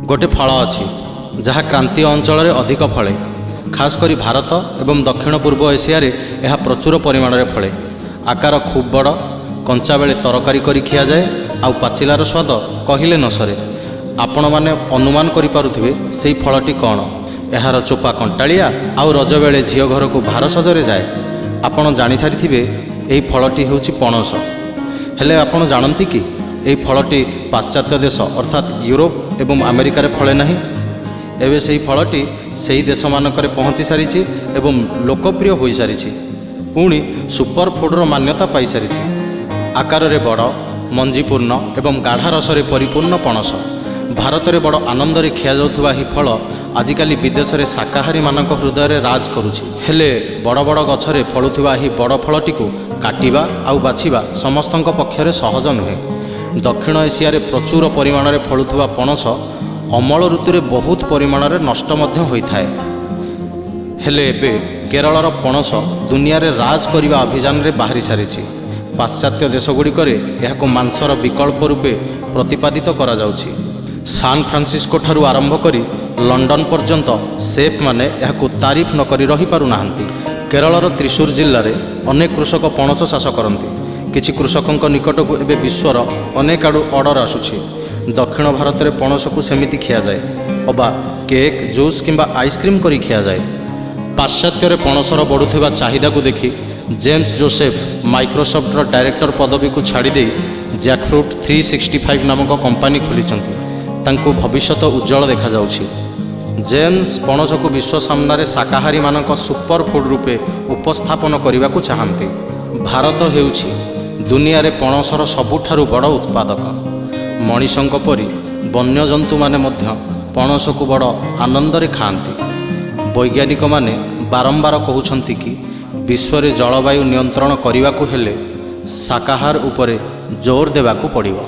ଗୋଟେ ଫଳ ଅଛି, ଯାହା କ୍ରାନ୍ତୀୟ ଅଞ୍ଚଳରେ ଅଧିକ ଫଳେ। ଖାସ୍ କରି ଭାରତ ଏବଂ ଦକ୍ଷିଣ ପୂର୍ବ ଏସିଆରେ ଏହା ପ୍ରଚୁର ପରିମାଣରେ ଫଳେ। ଆକାର ଖୁବ୍ ବଡ଼। କଞ୍ଚା ବେଳେ ତରକାରୀ କରି ଖିଆଯାଏ ଆଉ ପାଚିଲାର ସ୍ୱାଦ କହିଲେ ନ ସରେ। ଆପଣମାନେ ଅନୁମାନ କରିପାରୁଥିବେ ସେଇ ଫଳଟି କ'ଣ। ଏହାର ଚୋପା କଣ୍ଟାଳିଆ ଆଉ ରଜ ବେଳେ ଝିଅ ଘରକୁ ଭାର ସଜରେ ଯାଏ। ଆପଣ ଜାଣିସାରିଥିବେ, ଏହି ଫଳଟି ହେଉଛି ପଣସ। ହେଲେ ଆପଣ ଜାଣନ୍ତି କି, ଏହି ଫଳଟି ପାଶ୍ଚାତ୍ୟ ଦେଶ ଅର୍ଥାତ୍ ୟୁରୋପ ଏବଂ ଆମେରିକାରେ ଫଳେ ନାହିଁ? ଏବେ ସେହି ଫଳଟି ସେହି ଦେଶମାନଙ୍କରେ ପହଞ୍ଚି ସାରିଛି ଏବଂ ଲୋକପ୍ରିୟ ହୋଇସାରିଛି, ପୁଣି ସୁପର ଫୁଡ଼ର ମାନ୍ୟତା ପାଇସାରିଛି। ଆକାରରେ ବଡ଼, ମଞ୍ଜିପୂର୍ଣ୍ଣ ଏବଂ ଗାଢ଼ା ରସରେ ପରିପୂର୍ଣ୍ଣ ପଣସ। ଭାରତରେ ବଡ଼ ଆନନ୍ଦରେ ଖିଆଯାଉଥିବା ଏହି ଫଳ ଆଜିକାଲି ବିଦେଶରେ ଶାକାହାରୀମାନଙ୍କ ହୃଦୟରେ ରାଜ କରୁଛି। ହେଲେ ବଡ଼ ବଡ଼ ଗଛରେ ଫଳୁଥିବା ଏହି ବଡ଼ ଫଳଟିକୁ କାଟିବା ଆଉ ବାଛିବା ସମସ୍ତଙ୍କ ପକ୍ଷରେ ସହଜ ନୁହେଁ। ଦକ୍ଷିଣ ଏସିଆରେ ପ୍ରଚୁର ପରିମାଣରେ ଫଳୁଥିବା ପଣସ ଅମଳ ଋତୁରେ ବହୁତ ପରିମାଣରେ ନଷ୍ଟ ମଧ୍ୟ ହୋଇଥାଏ। ହେଲେ ଏବେ କେରଳର ପଣସ ଦୁନିଆରେ ରାଜ କରିବା ଅଭିଯାନରେ ବାହାରି ସାରିଛି। ପାଶ୍ଚାତ୍ୟ ଦେଶଗୁଡ଼ିକରେ ଏହାକୁ ମାଂସର ବିକଳ୍ପ ରୂପେ ପ୍ରତିପାଦିତ କରାଯାଉଛି। ସାନ୍ ଫ୍ରାନ୍ସିସ୍କୋ ଠାରୁ ଆରମ୍ଭ କରି ଲଣ୍ଡନ ପର୍ଯ୍ୟନ୍ତ ସେଫ୍ମାନେ ଏହାକୁ ତାରିଫ ନକରି ରହିପାରୁନାହାନ୍ତି। କେରଳର ତ୍ରିଶୂର ଜିଲ୍ଲାରେ ଅନେକ କୃଷକ ପଣସ ଚାଷ କରନ୍ତି। କିଛି କୃଷକଙ୍କ ନିକଟକୁ ଏବେ ବିଶ୍ୱର ଅନେକ ଆଡ଼ୁ ଅର୍ଡ଼ର ଆସୁଛି। ଦକ୍ଷିଣ ଭାରତରେ ପଣସକୁ ସେମିତି ଖିଆଯାଏ ଅବା କେକ୍, ଜୁସ୍ କିମ୍ବା ଆଇସ୍କ୍ରିମ୍ କରି ଖିଆଯାଏ। ପାଶ୍ଚାତ୍ୟରେ ପଣସର ବଢ଼ୁଥିବା ଚାହିଦାକୁ ଦେଖି ଜେମ୍ସ ଜୋସେଫ ମାଇକ୍ରୋସଫ୍ଟର ଡାଇରେକ୍ଟର ପଦବୀକୁ ଛାଡ଼ିଦେଇ ଜ୍ୟାକଫ୍ରୁଟ୍ 365 ନାମକ କମ୍ପାନୀ ଖୋଲିଛନ୍ତି। ତାଙ୍କୁ ଭବିଷ୍ୟତ ଉଜ୍ଜଳ ଦେଖାଯାଉଛି। ଜେମ୍ସ ପଣସକୁ ବିଶ୍ୱ ସାମ୍ନାରେ ଶାକାହାରୀମାନଙ୍କ ସୁପର ଫୁଡ୍ ରୂପେ ଉପସ୍ଥାପନ କରିବାକୁ ଚାହାନ୍ତି। ଭାରତ ହେଉଛି ଦୁନିଆରେ ପଣସର ସବୁଠାରୁ ବଡ଼ ଉତ୍ପାଦକ। ମଣିଷଙ୍କ ପରି ବନ୍ୟଜନ୍ତୁମାନେ ମଧ୍ୟ ପଣସକୁ ବଡ଼ ଆନନ୍ଦରେ ଖାଆନ୍ତି। ବୈଜ୍ଞାନିକମାନେ ବାରମ୍ବାର କହୁଛନ୍ତି କି, ବିଶ୍ୱରେ ଜଳବାୟୁ ନିୟନ୍ତ୍ରଣ କରିବାକୁ ହେଲେ ଶାକାହାର ଉପରେ ଜୋର ଦେବାକୁ ପଡ଼ିବ।